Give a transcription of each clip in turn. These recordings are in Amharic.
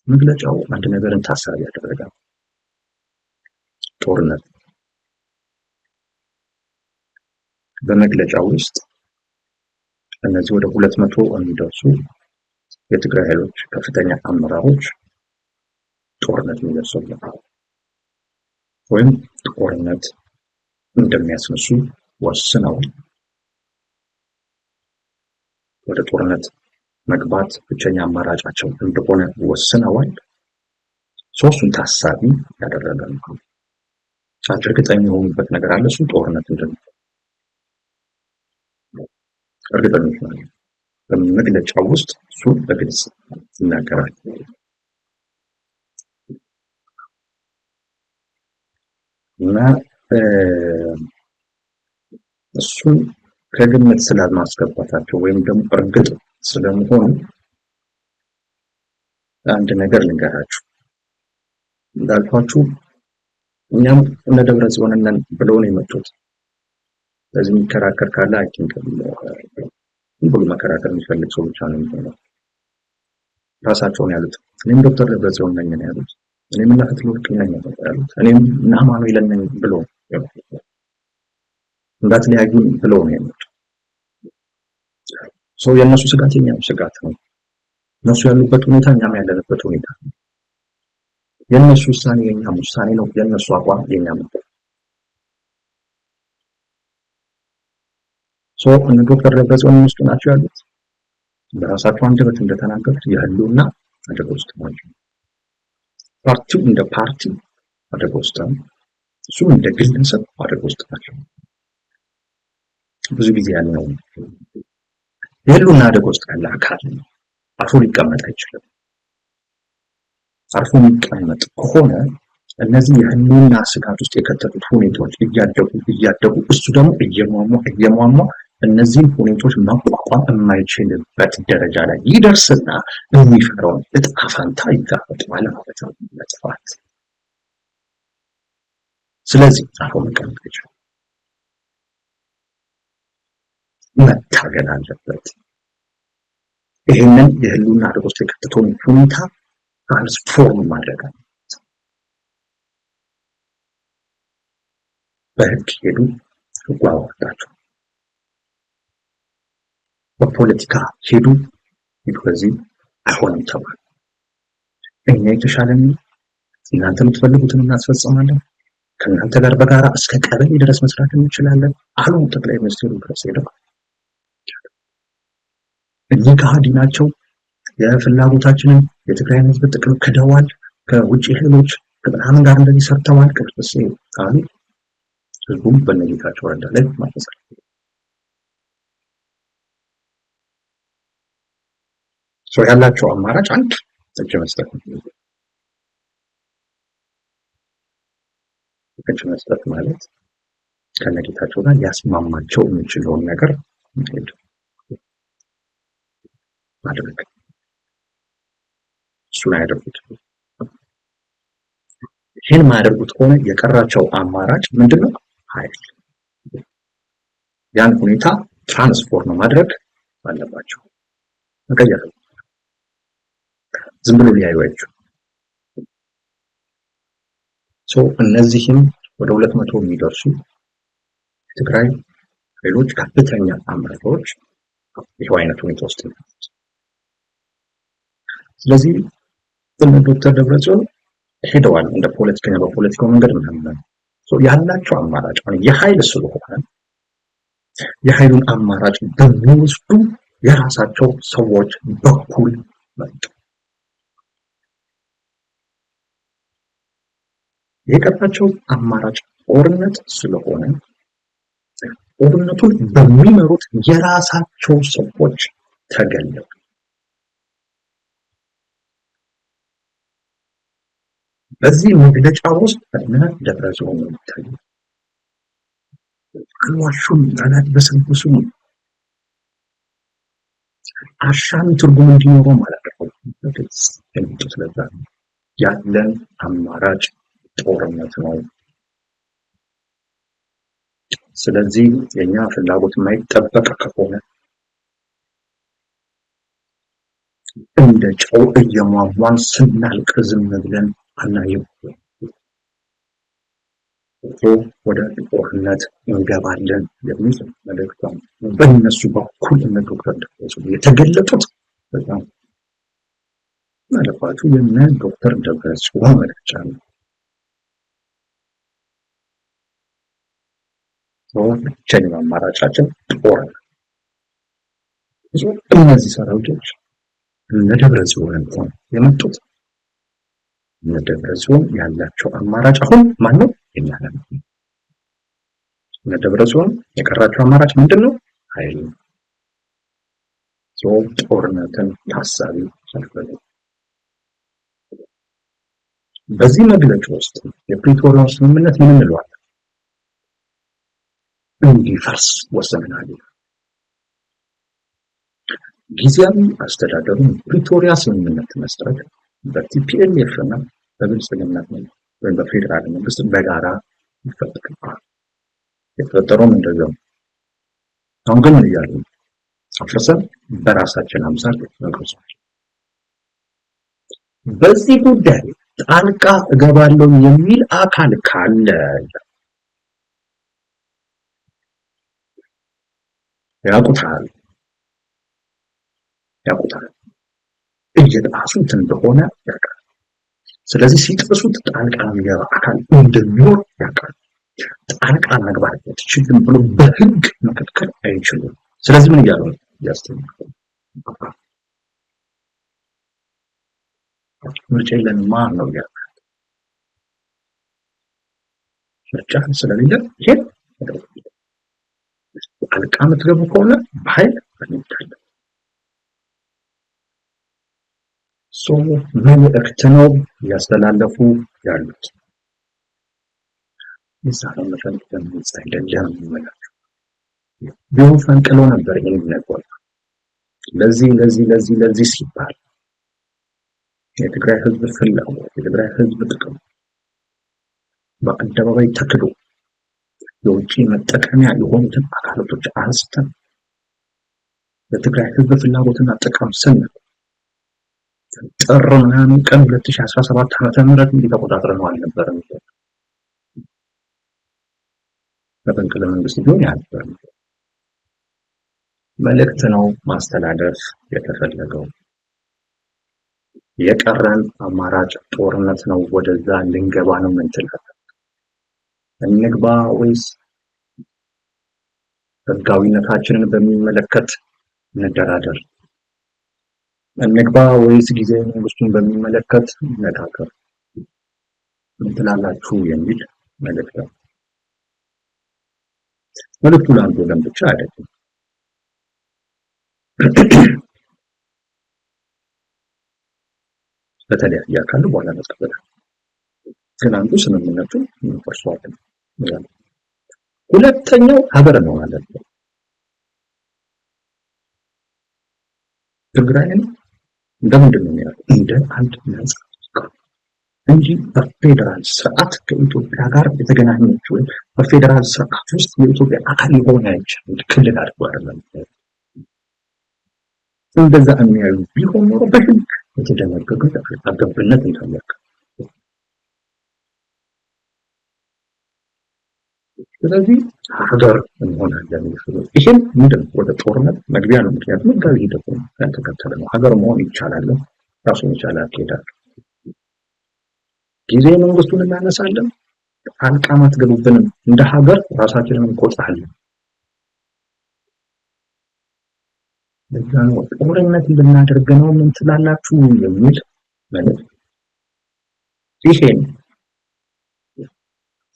መግለጫው አንድ ነገርን ታሳቢ ያደረጋል። ጦርነት በመግለጫው ውስጥ እነዚህ ወደ 200 የሚደርሱ የትግራይ ኃይሎች ከፍተኛ አመራሮች ጦርነት የሚደርሰው ወይም ጦርነት እንደሚያስነሱ ወስነዋል። ወደ ጦርነት መግባት ብቸኛ አማራጫቸው እንደሆነ ወስነዋል። ሶስቱን ታሳቢ ያደረገ ነው። እርግጠኛ የሆኑበት ነገር አለ። እሱ ጦርነት እንደሚሆን እርግጠኞች ናቸው። በመግለጫው ውስጥ እሱ በግልጽ ይናገራል። እና እሱን ከግምት ስላልማስገባታቸው ወይም ደግሞ እርግጥ ስለመሆኑ አንድ ነገር ልንገራችሁ። እንዳልኳችሁ እኛም እነ ደብረ ጽዮን ነን ብለው ነው የመጡት። በዚህ የሚከራከር ካለ I think ዝም ብሎ መከራከር የሚፈልግ ሰው ብቻ ነው የሚሆነው። ራሳቸውን ያሉት እኔም ዶክተር ደብረ ጽዮን ነኝ ነው ያሉት። እኔም እነ ፈትለወርቅ ነኝ ነው ያሉት። እኔም እነ አማኑኤል ነኝ ብሎ እንዳትለያዩን ብለው ነው የመጡት። ሰው የእነሱ ስጋት የኛም ስጋት ነው። እነሱ ያሉበት ሁኔታ እኛም ያለንበት ሁኔታ ነው። የእነሱ ውሳኔ የኛም ውሳኔ ነው። የእነሱ አቋም የኛም አቋም። So እነ ዶክተር ደብረጽዮን ውስጥ ናቸው ያሉት። በራሳቸው አንደበት እንደተናገሩት የህልውና አደጋ ውስጥ ናቸው። ፓርቲው እንደ ፓርቲ አደጋ ውስጥ ነው። እሱም እንደ ግለሰብ አደጋ ውስጥ ናቸው። ብዙ ጊዜ ያልነው የህልውና አደጋ ውስጥ ያለ አካል አርፎ ሊቀመጥ አይችልም። አርፎ የሚቀመጥ ከሆነ እነዚህ የህልውና ስጋት ውስጥ የከተቱት ሁኔታዎች እያደጉ እያደጉ እሱ ደግሞ እየሟሟ እየሟሟ እነዚህን ሁኔታዎች መቋቋም የማይችልበት ደረጃ ላይ ይደርስና የሚፈራውን እጣ ፈንታ ይጋፈጠዋል ማለት ነው፣ መጥፋት። ስለዚህ አርፎ መቀመጥ አይችልም፣ መታገል አለበት። ይህንን የህልውና አደጋ ውስጥ የከተተውን ሁኔታ transform ማድረግ አለበት። በህግ ሄዱ፣ ህጉ አዋጣቸው። በፖለቲካ ሄዱ፣ ሂዱ በዚህ አይሆንም ተባለ። እኛ የተሻለን እናንተ የምትፈልጉትን እናስፈጽማለን፣ ከእናንተ ጋር በጋራ እስከ ቀበሌ ድረስ መስራት እንችላለን አሉ። ጠቅላይ ሚኒስትሩ ድረስ ሄደው እኚህ ከሃዲ ናቸው፣ የፍላጎታችንን የትግራይን ህዝብ ጥቅም ክደዋል፣ ከውጭ ኃይሎች ከምናምን ጋር እንደዚህ ሰርተዋል ቅርጽ አሉ። ህዝቡም በነጌታቸው ረዳ ላይ ማፈጸም ሰው ያላቸው አማራጭ አንድ እጅ መስጠት ነው። እጅ መስጠት ማለት ከነጌታቸው ጋር ሊያስማማቸው የሚችለውን ነገር ማድረግ፣ እሱን አያደርጉት። ይህን የማያደርጉት ከሆነ የቀራቸው አማራጭ ምንድነው? ኃይል። ያን ሁኔታ ትራንስፎርም ማድረግ አለባቸው፣ መቀየር። ዝም ብሎ ሊያዩ አይችሉም። እነዚህም ወደ 200 የሚደርሱ የትግራይ ኃይሎች ከፍተኛ አመራሮች ይኸው አይነት ሁኔታ ውስጥ ነው። ስለዚህ ዶክተር ደብረጽዮን ሄደዋል እንደ ፖለቲከኛ በፖለቲካው መንገድ ምናምን ያላቸው አማራጭ የኃይል ስለሆነ የኃይሉን አማራጭ በሚወስዱ የራሳቸው ሰዎች በኩል መጡ። የቀራቸው አማራጭ ጦርነት ስለሆነ ጦርነቱን በሚመሩት የራሳቸው ሰዎች ተገለሉ። በዚህ መግለጫ ውስጥ እነ ደብረጽዮን ነው የሚታዩት። አልዋሹም፣ አላድበሰበሱም። አሻሚ ትርጉም እንዲኖረው ማለት ነው። በግልጽ የመጡት ለዛ ነው። ያለን አማራጭ ጦርነት ነው። ስለዚህ የኛ ፍላጎት የማይጠበቅ ከሆነ እንደ ጨው እየሟሟን ስናልቅ ዝም ብለን አናየው። ወደ ጦርነት እንገባለን የሚል መልእክት በእነሱ በኩል እነ ዶክተር ደብረጽዮን የተገለጡት በጣም ማለፋችሁ የነ ዶክተር ደብረጽዮን መግለጫ ነው። ብቸኛው አማራጫችን ጦርነት። እነዚህ ሰራዊቶች እነ ደብረጽዮን እንኳን የመጡት እነ ደብረጽዮን ያላቸው አማራጭ አሁን ማነው? የኛ ነን። እነ ደብረጽዮን የቀራቸው አማራጭ ምንድን ነው? ኃይል ነው። ጦርነትን ታሳቢ አድርገው በዚህ መግለጫ ውስጥ የፕሪቶሪያውን ስምምነት ምን እንለዋለን? እንዲፈርስ ወሰነናል። ጊዜያዊ አስተዳደሩ ፕሪቶሪያ ስምምነት መሰረት በቲፒኤልኤፍ እና በብልጽግና ወይም በፌዴራል መንግስት በጋራ ይፈጠራል። የተፈጠረውም እንደዛው። አሁን ግን ምን እያሉ ነው? አፍርሰን በራሳችን አምሳል እንቀርጸዋለን። በዚህ ጉዳይ ጣልቃ እገባለሁ የሚል አካል ካለ ያውቁታል ያውቁታል እየጣሱት እንደሆነ ያውቃል። ስለዚህ ሲጥሱት ጣልቃ የሚገባ አካል እንደሚኖር ያውቃል። ጣልቃ መግባት አትችልም ብሎ በህግ መከልከል አይችሉም። ስለዚህ ምን እያሉ ነው? እያስተማሩ ምርጫ የለንም ነው እያሉ። ምርጫ ስለሌለ ይሄን ጣልቃ የምትገቡ ከሆነ በኃይል እንወዳለን። መልእክት ነው እያስተላለፉ ያሉት። የዛሬው መፈንቅለ መንግስት አይደለም የምላችሁ። ቢሆን ፈንቅለው ነበር ይሄን የሚነግሯቸው። ለዚህ ለዚህ ለዚህ ለዚህ ሲባል የትግራይ ህዝብ ፍላጎት፣ የትግራይ ህዝብ ጥቅም በአደባባይ ተክዶ የውጭ መጠቀሚያ የሆኑትን አካላቶች አንስተን ለትግራይ ህዝብ ፍላጎትና ጥቅም ስንል ጥር ምናምን ቀን 2017 ዓመተ ምህረት እንዲህ ተቆጣጥረነው አልነበረም። መፈንቅለ መንግስት ቢሆን ያልነበረም መልእክት ነው ማስተላለፍ የተፈለገው። የቀረን አማራጭ ጦርነት ነው። ወደዛ ልንገባ ነው። ምን ትላለህ? እንግባ ወይስ ህጋዊነታችንን በሚመለከት እንደራደር? እንግባ ወይስ ጊዜያዊ መንግስቱን በሚመለከት እንነጋገር? ምን ትላላችሁ የሚል መልእክት ነው። መልእክቱ ለአንድ ወገን ብቻ አይደለም። በተለያየ አካል በኋላ መጣበታል። ግን አንዱ ስምምነቱን እንፈርሰዋለን። ሁለተኛው ሀገር ነው ማለት ነው። ትግራይን እንደምንድን ነው የሚያደርገው? እንደ አንድ ነጻ እንጂ በፌዴራል ስርዓት ከኢትዮጵያ ጋር የተገናኘች ወይም በፌዴራል ስርዓት ውስጥ የኢትዮጵያ አካል የሆነች ክልል አድርጎ አይደለም። እንደዛ የሚያዩ ቢሆን ኖሮ በህግ የተደነገገ ጣልቃ ገብነት እንዳለቀ። ስለዚህ ሀገር እንሆናለን። ይሄም ምንድን ነው? ወደ ጦርነት መግቢያ ነው። ምክንያቱም ህጋዊ ሂደቱ ያልተከተለ ነው። ሀገር መሆን ይቻላል። ራሱን የቻለ አካሄዳል። ጊዜ መንግስቱን እናነሳለን። ጣልቃ አትገቡብንም። እንደ ሀገር ራሳችንን እንቆጥራለን። ለዛ ነው ጦርነት እንድናደርግ ነው ምን ትላላችሁ የሚል መልእክት። ይሄን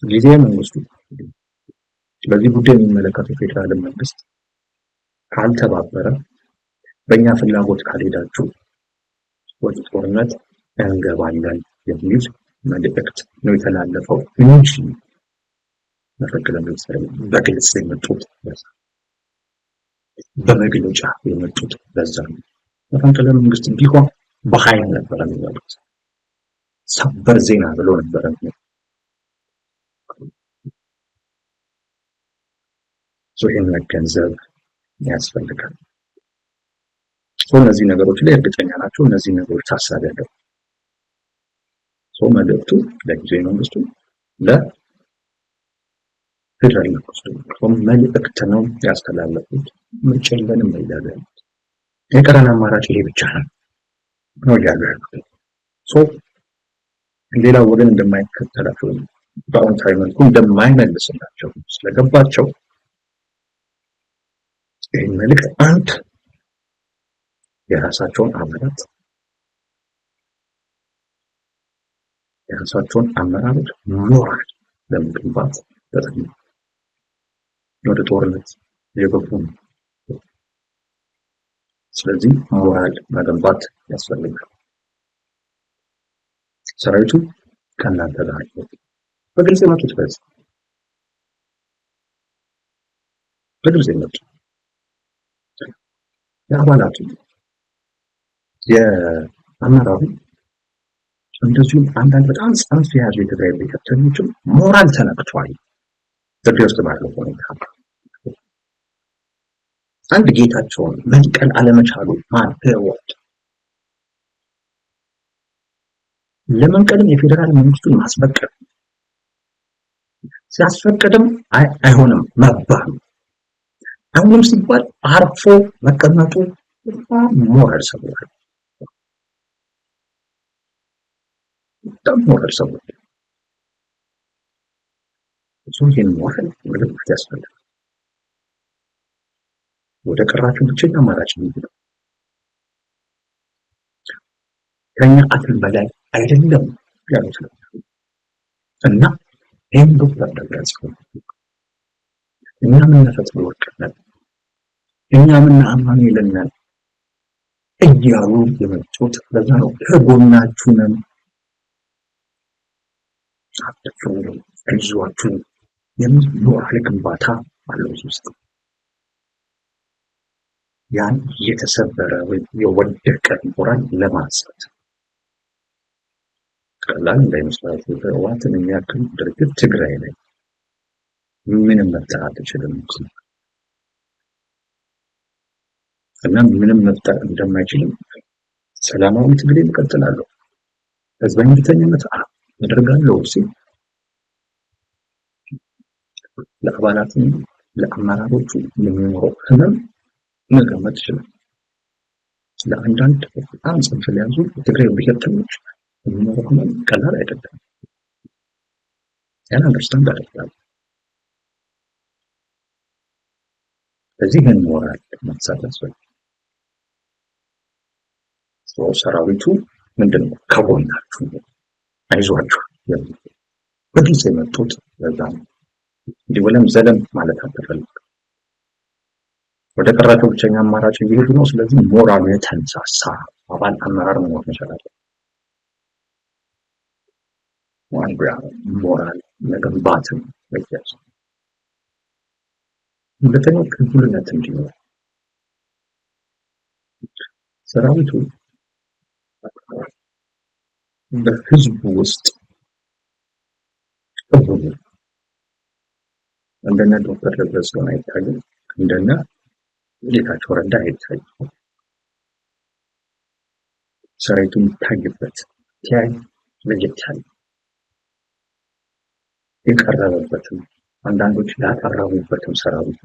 ጊዜ መንግስቱ በዚህ ጉዳይ የሚመለከተው ፌዴራል መንግስት ካልተባበረ፣ በእኛ ፍላጎት ካልሄዳችሁ ወደ ጦርነት እንገባለን የሚል መልእክት ነው የተላለፈው እንጂ መፈንቅለ መንግስት በግልጽ የመጡት በዛ፣ በመግለጫ የመጡት በዛ ነው። መፈንቅለ መንግስት ቢሆን በኃይል ነበር የሚመጡት። ሰበር ዜና ብሎ ነበር የሚመጡት። ይህን መገንዘብ ያስፈልጋል። እነዚህ ነገሮች ላይ እርግጠኛ ናቸው። እነዚህ ነገሮች ታሳቢ ያደርጉ። መልእክቱ ለጊዜያዊ መንግስቱ፣ ለፌዴራል መንግስቱ መልእክት ነው ያስተላለፉት። ምርጫ የለንም ነው እያሉ ያሉት። የቀረን አማራጭ ይሄ ብቻ ነው ነው እያሉ ያሉት። ሌላው ወገን እንደማይከተላቸው፣ በአዎንታዊ መልኩ እንደማይመልስላቸው ስለገባቸው ይህን መልእክት አንድ የራሳቸውን አባላት፣ የራሳቸውን አመራሮች ሞራል ለመገንባት ተጠቅመዋል። ወደ ጦርነት እየገቡ ነው። ስለዚህ ሞራል መገንባት ያስፈልጋል። ሰራዊቱ ከእናንተ ጋር በግልጽ የመጡት፣ በዚህ በግልጽ የመጡት የአባላቱ፣ የአመራሩ፣ እንደዚሁም አንዳንድ በጣም ጽንፍ የያዙ የትግራይ ብሔርተኞችም ሞራል ተነክቷል። ትግራይ ውስጥ ባለው ሁኔታ አንድ ጌታቸውን መንቀል አለመቻሉ፣ ማን ህወሓት ለመንቀልም የፌዴራል መንግስቱን ማስፈቀድ፣ ሲያስፈቅድም አይሆንም መባሉ፣ አይሆንም ሲባል አርፎ መቀመጡ በጣም ሞራል ሰብሯል። በጣም ሞራል ሰብሯል። እሱ ይህን ሞራል መገንባት ያስፈልጋል። ወደ ቀራችሁ ብቸኛ አማራጭ ምንድን ነው? ከኛ አቅም በላይ አይደለም ያሉት ነው። እና ይህን ዶክተር ደብረጽዮን እኛ ምነፈት ወርቅ ነን፣ እኛ ምን አማኑኤል ነን እያሉ የመጡት ለዛ ነው። ከጎናችሁ ነን፣ አትፍሩ፣ አይዟችሁ የሚል ሞራል ግንባታ አለው እዚህ ውስጥ። ያን የተሰበረ ወይም የወደቀ ሞራል ለማንሳት ቀላል እንዳይመስላችሁ። ህወሓትን የሚያክል ድርጅት ትግራይ ላይ ምንም መፍጠር አትችልም እና ምንም መፍጠር እንደማይችልም ሰላማዊ ትግሌን እቀጥላለሁ፣ ህዝባዊ እምቢተኝነት አደርጋለሁ ሲል ለአባላትም ለአመራሮቹ የሚኖረው ህመም መገመት ይችላል። ለአንዳንድ በጣም ጽንፍ ሊያዙ የትግራይ ብሔርተኞች የሚኖረው ህመም ቀላል አይደለም። ያን understand አደርጋለሁ። ስለዚህ ይህን ሞራል ማንሳት ያስፈልጋል። ሰራዊቱ ምንድን ነው ከጎናችሁ ነው፣ አይዟችሁ በግልጽ የመጡት ለዛ ነው። እንዲህ ወለም ዘለም ማለት አልተፈለገም። ወደ ቀራቸው ብቸኛ አማራጭ እየሄዱ ነው። ስለዚህ ሞራሉ የተነሳሳ አባል አመራር መኖር መቻል አለበት። አንዱ ያ ሞራል መገንባትን መያዝ። ሁለተኛው ቅቡልነት እንዲኖር። ሰራዊቱ በህዝቡ ውስጥ ቅቡል ነው። እንደነ ዶክተር ደብረጽዮን አይታይም፣ እንደነ ጌታቸው ረዳ አይታይም። ሰራዊቱ የሚታይበት ሲያይ ለየት ያለ የቀረበበትም አንዳንዶች ያቀረቡበትም ሰራዊቱ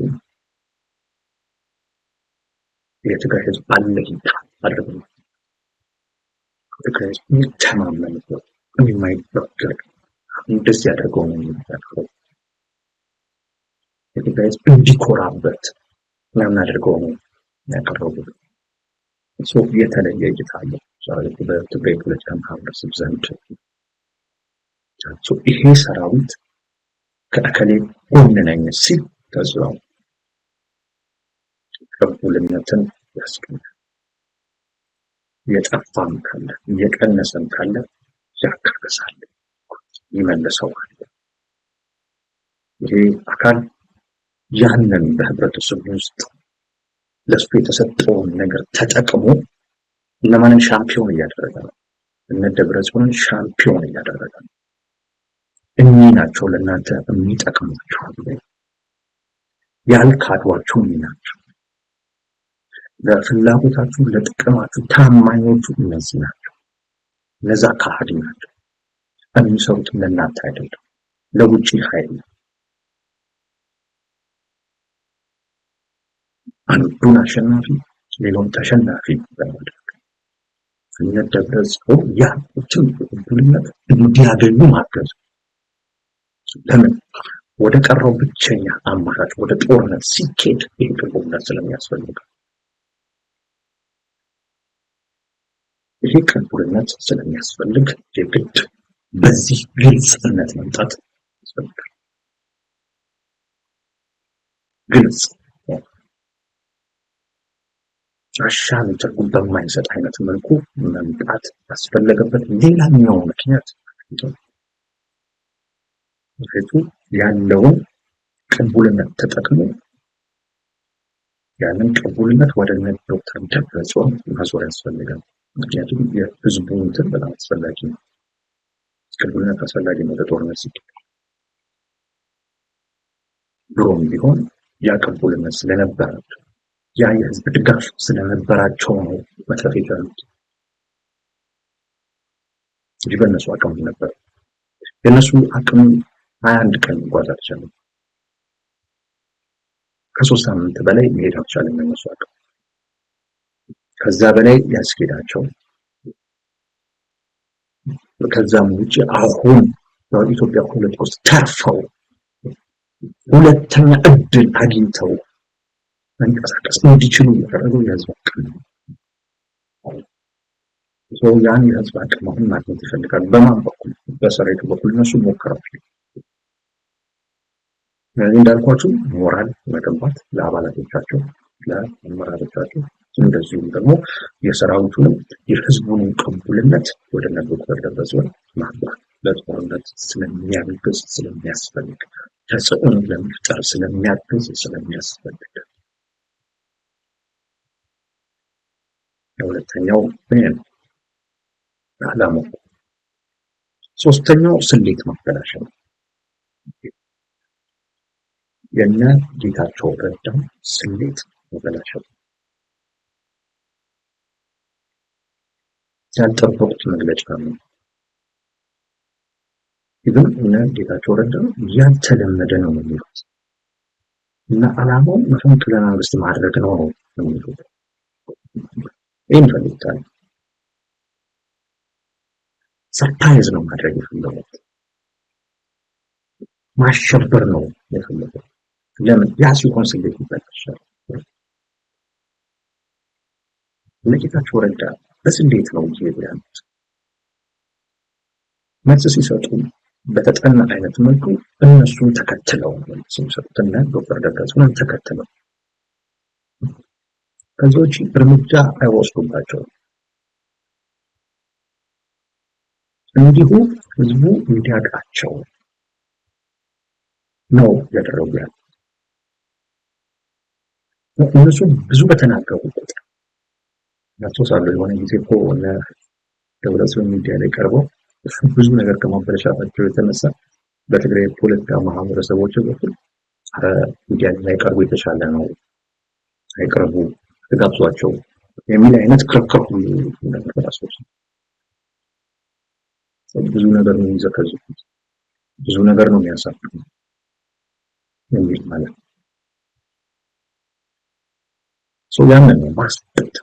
የትግራይ ህዝብ አለኝታ አድርገው ትግራይ ህዝብ የሚተማመንበት፣ የማይበገር እንደዚህ አድርገው ነው የሚያቀርበው። የትግራይ ህዝብ እንዲኮራበት ምናምን አድርገው ነው ያቀረቡት። የተለየ እይታ አለው ሰራዊቱ በትግራይ ፖለቲካ ማህበረሰብ ዘንድ። ይሄ ሰራዊት ከእከሌ ጎን ነኝ ሲል ተጽዕኖ ቅቡልነትን ያስገኛል። የጠፋም ካለ የቀነሰም ካለ ያካክሳል፣ ይመልሰዋል። ይሄ አካል ያንን በህብረተሰቡ ውስጥ ለሱ የተሰጠውን ነገር ተጠቅሞ እነማንን ሻምፒዮን እያደረገ ነው? እነ ደብረ ጽዮንን ሻምፒዮን እያደረገ ነው። እኚህ ናቸው ለእናንተ የሚጠቅሟችሁ፣ ያልካዷችሁ እኚህ ናቸው። ለፍላጎታችሁ ለጥቅማችሁ ታማኞቹ እነዚህ ናቸው። እነዛ ከሃዲ ናቸው። የሚሰሩትም ለእናንተ አይደለም፣ ለውጭ ኃይል ነው። አንዱን አሸናፊ ሌላውን ተሸናፊ በማድረግ እነ ደብረ ጽዮን ያጡትን ቅቡልነት እንዲያገኙ ማገዝ። ለምን ወደ ቀረው ብቸኛ አማራጭ ወደ ጦርነት ሲኬድ ይህ ቅቡልነት ስለሚያስፈልግ፣ ይሄ ቅቡልነት ስለሚያስፈልግ የግድ በዚህ ግልጽነት መምጣት ያስፈልጋል። ግልጽ አሻሚ ትርጉም በማይሰጥ አይነት መልኩ መምጣት ያስፈለገበት ሌላኛው ምክንያት ምክንያቱ ያለውን ቅቡልነት ተጠቅሞ ያንን ቅቡልነት ወደ ዶክተር ደብረጽዮን ማዞር ያስፈልጋል። ምክንያቱም የህዝቡ እንትን በጣም አስፈላጊ ነው። ቅቡልነት አስፈላጊ ነው ለጦርነት ሲኬድ። ድሮም ቢሆን ያ ቅቡልነት ስለነበራቸው፣ ያ የህዝብ ድጋፍ ስለነበራቸው ነው መትረፍ የቻሉት እንጂ በእነሱ አቅም ነበር። የእነሱ አቅም 21 ቀን መጓዝ አልቻለም። ከ3 ሳምንት በላይ መሄድ አልቻለም የእነሱ አቅም። ከዛ በላይ ያስኬዳቸው፣ ከዛም ውጭ አሁን በኢትዮጵያ ፖለቲካ ውስጥ ተርፈው ሁለተኛ እድል አግኝተው መንቀሳቀስ እንዲችሉ ያደረገው የህዝብ አቅም ነው። ያን የህዝብ አቅም አሁን ማግኘት ይፈልጋል። በማን በኩል? በሰራዊቱ በኩል እነሱ ሞክረዋል። ስለዚህ እንዳልኳችሁ ሞራል መገንባት ለአባላቶቻቸው፣ ለአመራሮቻቸው፣ እንደዚሁም ደግሞ የሰራዊቱንም የህዝቡንም ቅቡልነት ወደ እነ ዶክተር ደብረጽዮን ማምጣት ለጦርነት ስለሚያግዝ ስለሚያስፈልግ፣ ተጽዕኖ ለመፍጠር ስለሚያግዝ ስለሚያስፈልግ የሁለተኛው ይሄ ነው ዓላማው። ሶስተኛው ስሌት ማበላሸት ነው። የነ ጌታቸው ረዳ ስሌት ማበላሸት፣ ያልጠበቁት መግለጫ ነው። ግን እነ ጌታቸው ረዳ ያልተለመደ ነው የሚሉት እና ዓላማው መፈንቅለ መንግስት ማድረግ ነው ነው የሚሉት። ይህን ይፈልጉታል። Surprise ነው ማድረግ የፈለጉት። ማሸበር ነው የፈለጉት። ለምን? ያ ሲሆን ስሌት ይበላሻል። እነ ጌታቸው ረዳ በስሌት ነው እየሄዱ ያሉት። መልስ ሲሰጡ በተጠና አይነት መልኩ እነሱን ተከትለው መልስ የሚሰጡት፣ እነ ዶክተር ደብረጽዮንን ተከትለው። ከዚህ ውጪ እርምጃ አይወስዱባቸውም። እንዲሁ ህዝቡ እንዲያውቃቸው ነው ያደረጉ ያሉት። እነሱ ብዙ በተናገሩ ቁጥር፣ ያስታውሳለሁ፣ የሆነ ጊዜ እኮ እነ ደብረጽዮን ሚዲያ ላይ ቀርበው ብዙ ነገር ከማበላሸታቸው የተነሳ በትግራይ ፖለቲካ ማህበረሰቦች በኩል ሚዲያ ላይ ቀርቡ የተሻለ ነው፣ አይቅረቡ፣ ተጋብዟቸው የሚል አይነት ክርክር ሁሉ እንደነበር አስታውሳለሁ። ብዙ ነገር ነው የሚዘከዝኩት፣ ብዙ ነገር ነው የሚያሳፍሩት የሚል ማለት ነው። ያንን ነው ማስጠት።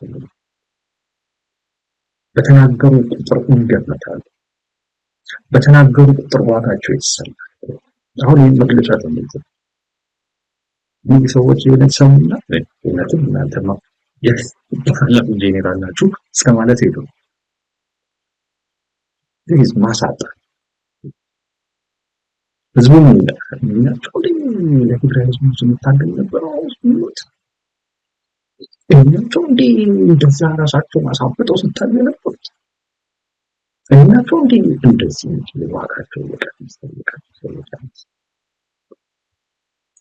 በተናገሩ ቁጥር ይገመታሉ። በተናገሩ ቁጥር ዋጋቸው ይሰማል። አሁን ይህን መግለጫ ተመልከቱ። እነዚህ ሰዎች የሆነ ሰሙና እውነትም እናንተማ የታላቁ ጄኔራል ናችሁ እስከ ማለት ሄዱ። ይህ ማሳጣት ህዝቡ ምን ይላል? እኛቸው ለትግራይ ህዝቡ ስንታገል ነበረው ሚሉት፣ እኛቸው እንዴ እንደዛ ራሳቸውን አሳብጠው ሲታዩ የነበሩት፣ እኛቸው እንዴ እንደዚህ ዋጋቸው እየቀነሰ እየቀነሰ እየቀነሰ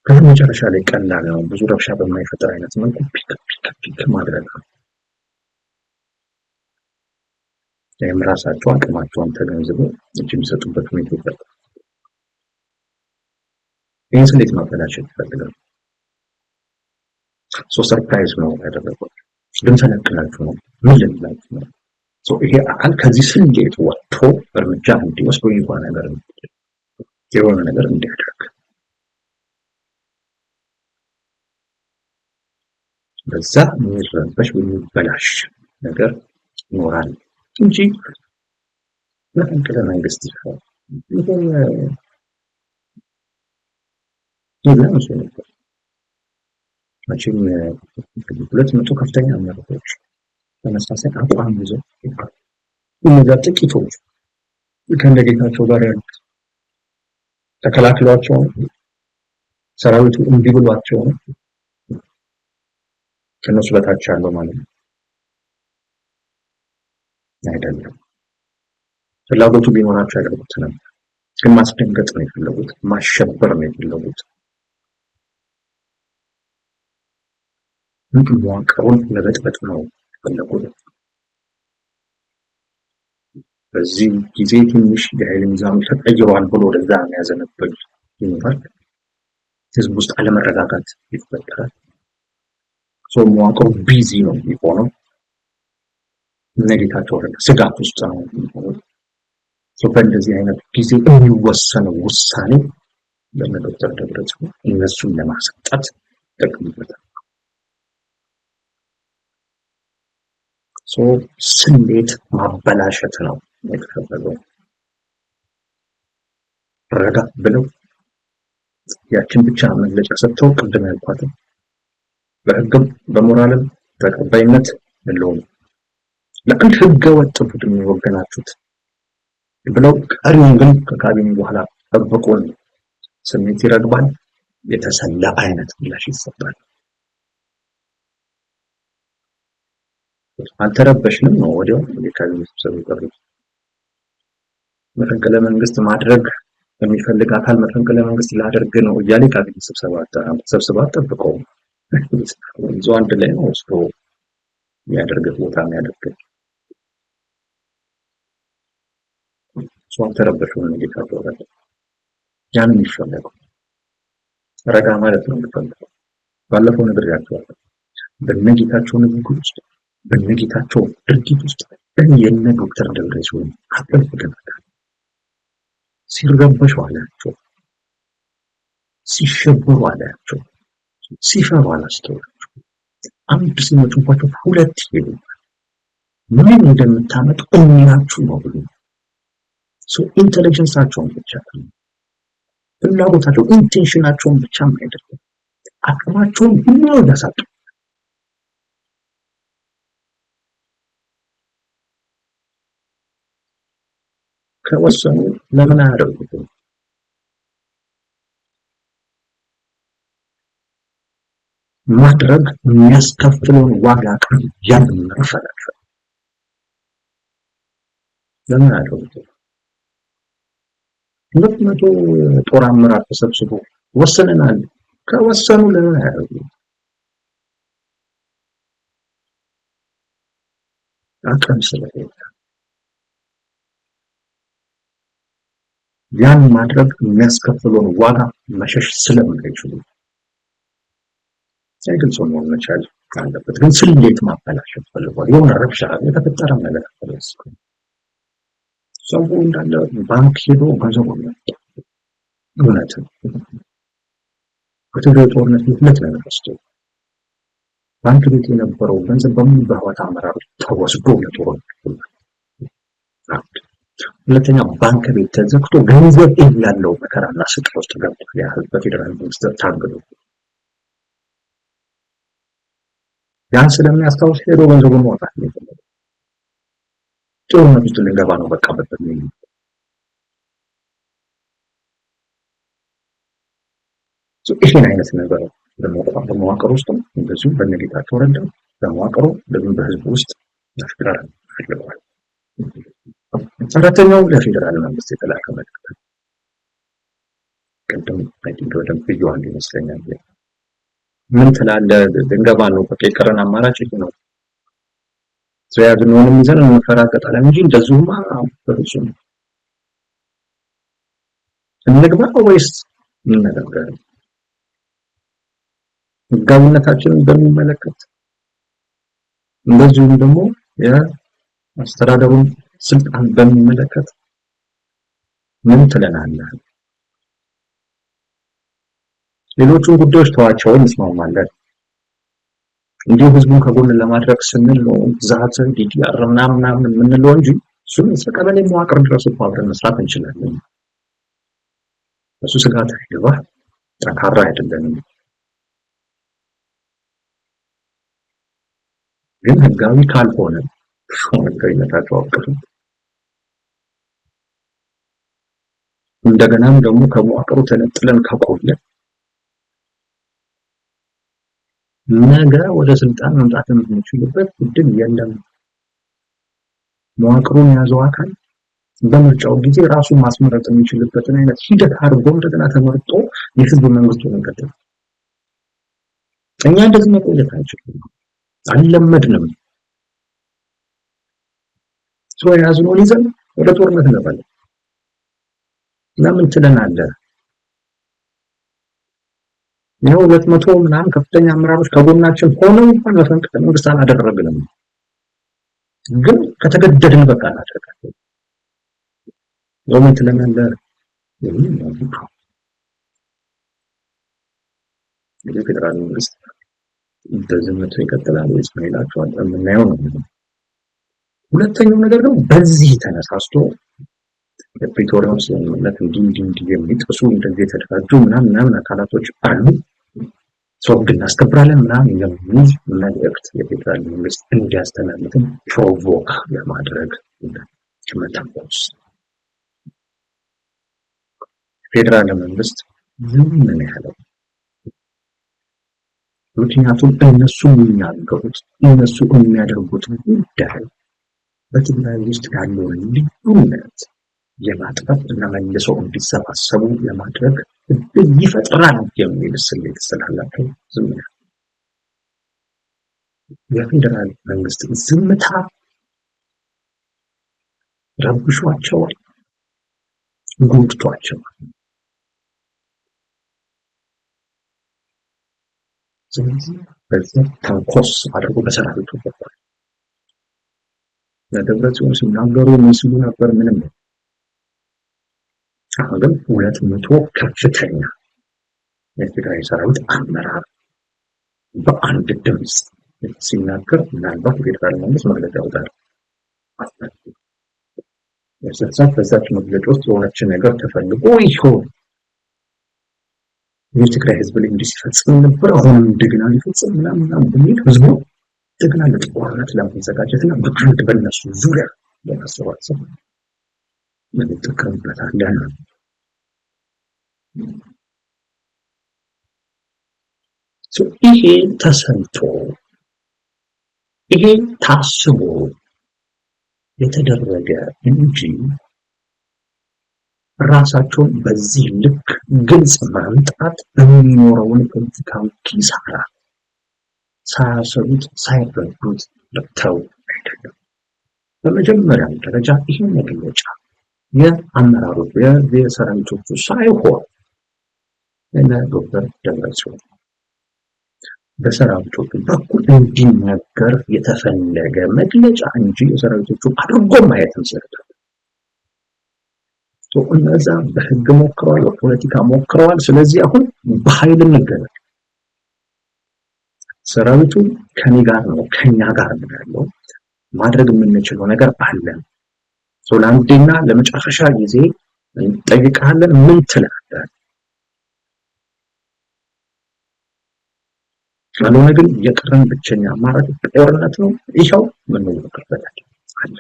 ከዚህ መጨረሻ ላይ ቀላል ነው። ብዙ ረብሻ በማይፈጥር አይነት መልኩ pick pick pick ማድረግ ነው። ይህም ራሳቸው አቅማቸውን ተገንዝበው እጅ የሚሰጡበት ሁኔታ ይፈጥራል። ይህን ስሌት ማበላሸት ይፈልጋል። So surprise ነው ያደረገው። ልንፈነቅላችሁ ነው፣ ምን ልንላችሁ ነው? ይሄ አካል ከዚህ ስሌት ወጥቶ እርምጃ እንዲወስድ ወይ የሆነ ነገር እንዲያደርግ በዛ የሚረበሽ ወይ የሚበላሽ ነገር ይኖራል እንጂ መፈንቅለ መንግስት ይፈራል። ይሄን ይሄን ነበር። መቼም 200 ከፍተኛ አመራሮች ተመሳሳይ አቋም ይዘው እነዚያ ጥቂቶች ከነጌታቸው ጋር ያሉት ተከላክሏቸው ነው፣ ሰራዊቱ እምቢ ብሏቸው ነው፣ ከነሱ በታች ያለው ማለት ነው አይደለም። ፍላጎቱ ቢኖራቸው ያደርጉት ነበር፣ ግን ማስደንገጥ ነው የፈለጉት፣ ማሸበር ነው የፈለጉት። መዋቅሩን መበጥበጥ ነው የፈለጉት። በዚህ ጊዜ ትንሽ የኃይል ሚዛኑ ተቀይሯል ብሎ ወደዛ የሚያዘነብል ይኖራል። ህዝብ ውስጥ አለመረጋጋት ይፈጠራል። ሰው መዋቅሩ busy ነው የሚሆነው። እነ ጌታቸው ረዳ ስጋት ውስጥ ነው የሚሆነው። በእንደዚህ አይነት ጊዜ የሚወሰነው ውሳኔ በእነ ዶክተር ደብረጽዮን እነሱን ለማሰጣት ይጠቀሙበታል። ስሌት ማበላሸት ነው የተፈለገው። ረጋ ብለው ያችን ብቻ መግለጫ ሰጥተው ቅድም ያልኳትን በህግም በሞራልም ተቀባይነት የለውም፣ ለአንድ ህገ ወጥ ቡድን የወገናችሁት ብለው ቀሪውን ግን ከካቢኔ በኋላ ጠብቁን፣ ስሜት ይረግባል፣ የተሰላ አይነት ምላሽ ይሰጣል። አልተረበሽንም ነው ወዲያው የካቢኔ ስብሰባ የጠሩት። መፈንቅለ መንግስት ማድረግ የሚፈልግ አካል መፈንቅለ መንግስት ላደርግ ነው እያለ የካቢኔ ስብሰባ አጠብቀው እዛው አንድ ላይ ነው ወስዶ የሚያደርግህ ቦታ የሚያደርግህ። እሱ አልተረበሹም ነው ጌታቸው ረዳ። ያንን የሚፈለገው ረጋ ማለት ነው የሚፈልገው። ባለፈው ነግሬያቸዋለሁ። በነጌታቸው ንግግር ውስጥ በነጌታቸው ድርጊት ውስጥ የነ ዶክተር ደብረጽዮን አቅም ይገመታል። ሲረበሹ አላቸው፣ ሲሸበሩ አላቸው፣ ሲፈሩ አላስተውላቸው። አንድ ሲመጡባቸው ሁለት ሄዱ። ምን እንደምታመጡ እሚያችሁ ነው ብሎ intelligence ኣቸውን ብቻ ፍላጎታቸው intention ኣቸውን ብቻም አይደለም አቅማቸውን ሁሉ ያሳጡ። ከወሰኑ ለምን አያደርጉትም? ማድረግ የሚያስከፍለውን ዋጋ ያን መክፈላቸው ለምን አያደርጉትም? 200 ጦር አመራር ተሰብስቦ ወሰነናል ከወሰኑ ለምን አያደርጉትም? አቅም ስለሌለ ያን ማድረግ የሚያስከፍለውን ዋጋ መሸሽ ስለማይችሉ ግልጽ መሆን መቻል አለበት። ግን ስሌት ማበላሸት ፈልጓል። የሆነ ረብሻ የተፈጠረ ነገር ሰው እንዳለ ባንክ ሄዶ ገንዘቡን ያወጣ። እውነት ነው። በትግራይ ጦርነት ሁለት ነገር ወስዶ ባንክ ቤት የነበረው ገንዘብ በሙሉ በህወሓት አመራሮች ተወስዶ ለጦርነት። ሁለተኛ ባንክ ቤት ተዘግቶ ገንዘብ ያለው መከራና ስቃይ ውስጥ ገብቷል። ያ ህዝብ በፌዴራል መንግስት ታግዶ ያን ስለሚያስታውስ ሄዶ ገንዘቡን ማውጣት ነው የፈለገው። ጦርነት ውስጥ ልንገባ ነው በቃ በሚል ይሄን አይነት ነገር በመዋቅር ውስጥም እንደዚሁ በነጌታቸው ረዳ በመዋቅሩ እንደዚሁም በህዝቡ ውስጥ መፍጠር ፈልገዋል። አራተኛው ለፌዴራል መንግስት የተላከ መልዕክት ቅድም I think በደንብ ብዬዋለሁ ይመስለኛል። ምን ትላለህ? ልንገባ ነው በቃ የቀረን አማራጭ ይሄ ነው። ያዝነውንም ይዘን እንፈራገጣለን እንጂ እንደዚሁማ በፍጹም እንግባ ወይስ እንነጋገር? ህጋዊነታችንን በሚመለከት እንደዚሁም ደግሞ የአስተዳደሩን ስልጣን በሚመለከት ምን ትለናለህ? ሌሎቹን ጉዳዮች ተዋቸው፣ እንስማማለን። እንዲሁ ህዝቡን ከጎን ለማድረግ ስንል ነው ዛት DDR ምናምን ምናምን የምንለው እንጂ እሱን እስከ ቀበሌ መዋቅር ድረስ እኮ አብረን መስራት እንችላለን። እሱ ስጋት አይገባህ፣ ጠንካራ አይደለንም። ግን ህጋዊ ካልሆነ ህጋዊነታቸው አብቅቶ እንደገናም ደግሞ ከመዋቅሩ ተነጥለን ከቆየ ነገ ወደ ስልጣን መምጣት የምንችልበት እድል የለም። መዋቅሩን የያዘው አካል በምርጫው ጊዜ ራሱን ማስመረጥ የሚችልበትን አይነት ሂደት አድርጎ እንደገና ተመርጦ የህዝብ መንግስት ሆኖ ይቀጥላል። እኛ እንደዚህ መቆየት አንችልም፣ አልለመድንም። ሰው የያዝነውን ይዘን ወደ ጦርነት እንገባለን እና ምን ትለናለህ? ይኸው 200 ምናምን ከፍተኛ አመራሮች ከጎናችን ሆነው እንኳን መፈንቅለ መንግስት አላደረግንም፣ ግን ከተገደድን በቃ እናደርጋለን። ምን ትለናለህ? እንግዲህ ፌዴራል መንግስት በዝምታ ይቀጥላል ወይስ ምን ይላቸዋል? የምናየው ነው። ሁለተኛው ነገር ደግሞ በዚህ ተነሳስቶ የፕሪቶሪያውን ስምምነት እንዲህ እንዲህ እንዲህ የሚጥሱ እንደዚህ የተደራጁ ምናምን ምናምን አካላቶች አሉ፣ ሰው ህግ እናስከብራለን ምናምን የሚል መልእክት የፌዴራል መንግስት እንዲያስተላልፍም provoke ለማድረግ መተኮስ። ፌዴራል መንግስት ዝም ነው ያለው። ምክንያቱም እነሱ የሚናገሩት እነሱ የሚያደርጉት ጉዳይ በትግራይ ውስጥ ያለውን ልዩነት የማጥፋት እና መልሰው እንዲሰባሰቡ ለማድረግ እድል ይፈጥራል የሚል ስሌት ስላላቸው ዝም ያሉ። የፌዴራል መንግስት ዝምታ ረብሿቸዋል፣ ጎድቷቸዋል። ስለዚህ በዚህ ተንኮስ አድርጎ በሰራዊቱ በኩል ለደብረ ጽዮን ሲናገሩ ምን ሲሉ ነበር? ምንም ነው። አሁን ግን 200 ከፍተኛ የትግራይ ሰራዊት አመራር በአንድ ድምፅ ሲናገር ምናልባት የፌዴራል መንግስት መግለጫ ያወጣል። በዛች በዛች መግለጫ ውስጥ የሆነች ነገር ተፈልጎ ይሆን የትግራይ ህዝብ ላይ እንዲህ ሲፈጽም ነበር፣ አሁንም እንደገና ሊፈጽም ምናምን ምናምን በሚል ህዝቡ እንደገና ለጦርነት ለማዘጋጀት እና በአንድ በእነሱ ዙሪያ ለማሰባሰብ እንጠቀምበታለን። ይሄ ተሰምቶ ይሄ ታስቦ የተደረገ እንጂ ራሳቸውን በዚህ ልክ ግልጽ ማምጣት የሚኖረውን ፖለቲካዊ ኪሳራ ሳያሰቡት ሳይረዱት መጥተው አይደለም። በመጀመሪያው ደረጃ ይሄ መግለጫ የአመራሮቹ የሰራዊቶቹ ሳይሆን እነ ዶክተር ደብረጽዮን በሰራዊቶቹ በኩል እንዲነገር የተፈለገ መግለጫ እንጂ የሰራዊቶቹ አድርጎ ማየትም ስህተት። እነዛ በህግ ሞክረዋል፣ በፖለቲካ ሞክረዋል። ስለዚህ አሁን በኃይል እንገናኝ። ሰራዊቱ ከኔ ጋር ነው፣ ከኛ ጋር ነው ያለው። ማድረግ የምንችለው ነገር አለ። ለአንዴና ለመጨረሻ ጊዜ እንጠይቅሃለን፣ ምን ትላለህ? ካልሆነ ግን የቀረን ብቸኛ አማራጭ ጦርነት ነው። ይኸው የምንወቅበት አለ።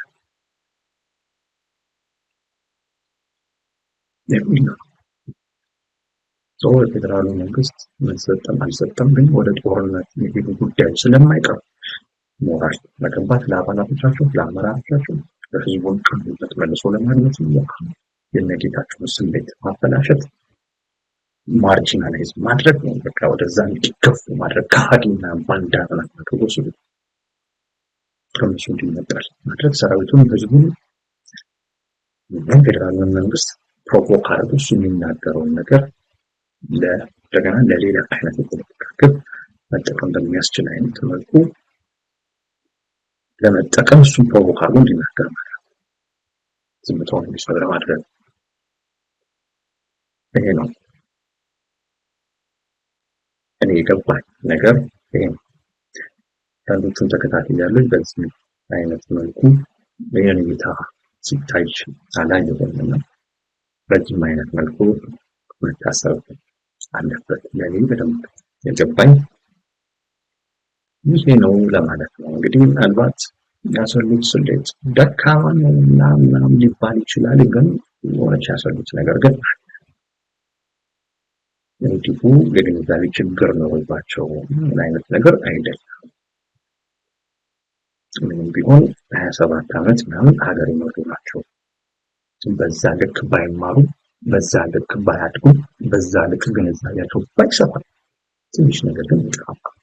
የፌዴራሉ መንግስት ምን ሰጠም አልሰጠም ግን ወደ ጦርነት የሚሄዱ ጉዳዮች ስለማይቀሩ ሞራል መገንባት ለአባላቶቻቸው፣ ለአመራሮቻቸው፣ ለህዝቡን ቅቡልነት መልሶ ለማግኘት ይሞክራሉ። የነጌታቸውን ስሜት ማበላሸት marginalize ማድረግ ነው። በቃ ወደዛ እንዲገፉ ማድረግ ከሃዲና ባንዳ አድርጎ ሲሉ ከእነሱ እንዲነጠል ማድረግ ሰራዊቱን፣ ህዝቡን ፌዴራሉን መንግስት provoke አድርጎ እሱ የሚናገረውን ነገር እንደገና ለሌላ አይነት የፖለቲካ ግብ መጠቀም በሚያስችል አይነት መልኩ ለመጠቀም እሱን provoke አድርጎ እንዲናገር ማለት ነው። ዝምታውን እንዲሰብር ማድረግ፣ ይሄ ነው እኔ የገባኝ ነገር ይሄ ነው። አንዳንዶቹን ተከታትያለሁ። በዚህ አይነት መልኩ ይህን እይታ ሲታይ አላየሁም እና በዚህም አይነት መልኩ መታሰብ አለበት። ለእኔ በደንብ የገባኝ ይሄ ነው ለማለት ነው። እንግዲህ ምናልባት ያሰሉት ስሌት ደካማ ነው ምናምን ሊባል ይችላል። ግን የሆነች ያሰሉት ነገር ግን እንዲሁ የግንዛቤ ችግር ኖሮባቸው ምን አይነት ነገር አይደለም። ምንም ቢሆን 27 ዓመት ምናምን ሀገር የመሩ ናቸው። በዛ ልክ ባይማሩ፣ በዛ ልክ ባያድጉ፣ በዛ ልክ ግንዛቤያቸው ባይሰፋ ትንሽ ነገር ግን ይጠፋል።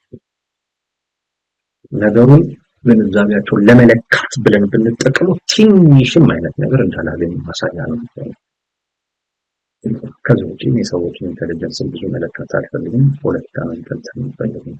ነገሩን ግንዛቤያቸውን ለመለካት ብለን ብንጠቀመው ትንሽም አይነት ነገር እንዳላገኙ ማሳያ ነው። ከዚህ ውጭ የሰዎችን intelligence ን ብዙ መለካት አልፈልግም። ፖለቲካ መንተንተን አልፈልግም።